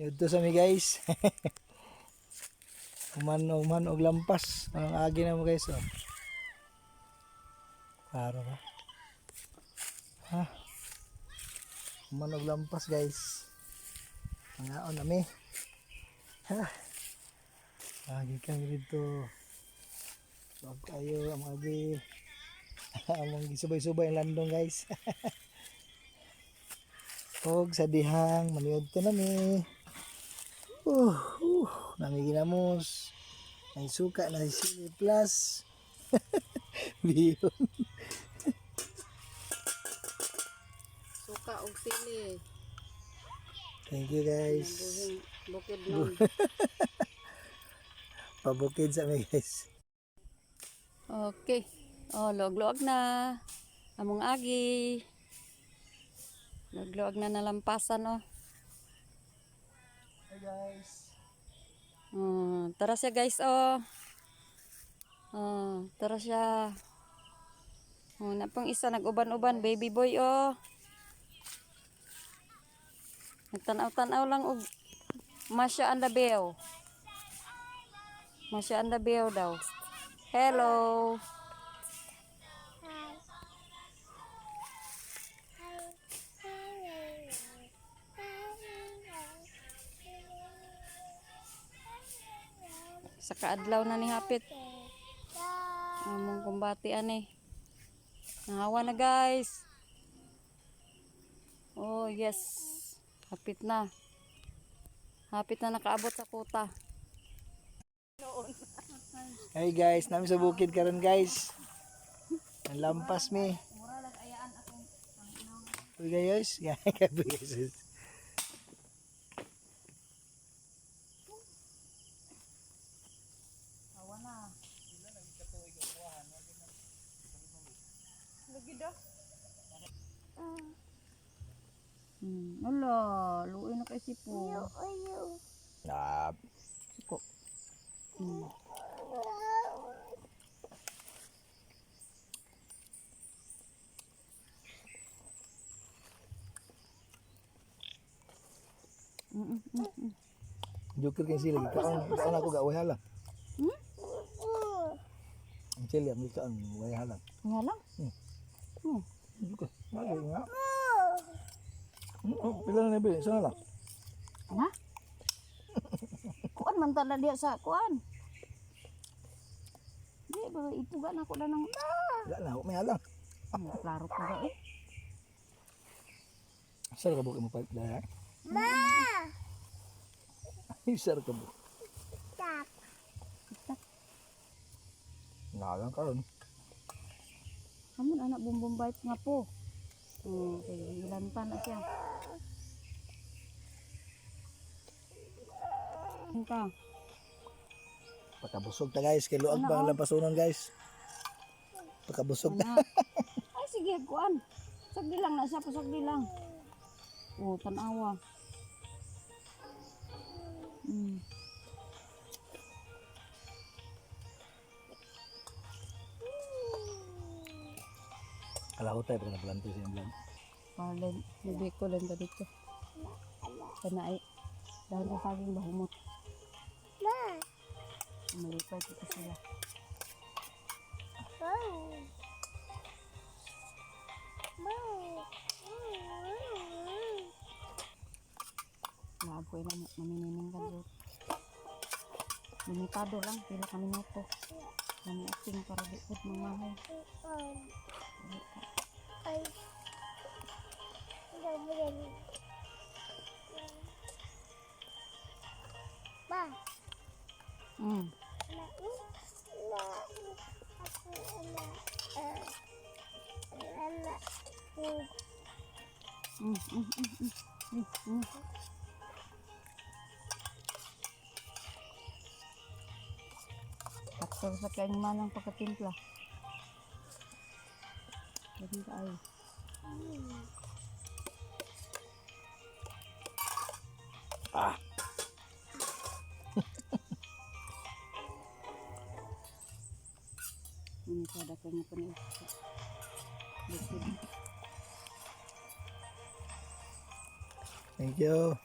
Dito sa mi, guys. Human human og lampas. Ang agi na mo, guys, oh. Klaro ba? Ha? Human og lampas, guys. Mangaon nami. Ha? Agi kami dito. Wag kayo ang agi. Among gisubay-subay ang landong, guys. Og sa dihang maniud to nami. Nami ginamos. Nay suka na sili plus. Bihon. Suka og sili. Thank you, guys. Buhing bukid nun. Pabukid sa mi, guys. Okay. Oh, luag-luag na. Among agi. Luag-luag na nalampasan oh. Hi, guys. Oh, tara siya, guys, oh. Oh, tara siya. Oh, napang isa nag-uban-uban, baby boy oh. Nagtanaw-tanaw lang og Masya and the Bell. Masya and the Bell daw. Hello. Sa kaadlaw na ni hapit. Among kumbati ani. Nahawa na, guys. Oh yes. Hapit na. Hapit na nakaabot sa kuta. Hi guys, nami sa bukid karon, guys. Ang lampas mi. Uy guys, guys. Wala, luoy na kay sipo. Ah, Siko. Joker kay sila kaon, kaon ako ga way hala. Hmm? Ang sila ang kaon way hala. Nga lang. Hmm. Joker. Lagi nga. Oh, pila na nabili? Isa na lang. Na? Kuan man tala diya sa kuan. Di ba ipuga na ko na ng Wala na, may halang. Klaro ko ba eh. Sar ka buki mo pa daya. Ma. Sar ka bu. Nalang karon. Amon anak bumbum bite nga po. Oh, kay ilan pa na siya. Ka. Pakabusog ta, guys, kay luag pa ang lampasunon, guys. Pakabusog ta. Anak. Ay sige, kuan. Sagdi lang na siya, pasagdi lang. Oh, tanawa. Kala ko tayo pero naglanto sa iyong vlog. Palen, nabiko lang ta dito. Kana ay dahon sa saging bahumot. Malipay ko sila. Laboy lang, maminining ka dito. Limitado lang, pila ka minuto. Kami acting para di po mamahay. Taktor sa kayong manang pagkatimpla. Ganun ka ay. Ah. Ini kada ko nga po ni. Bukid. Thank you.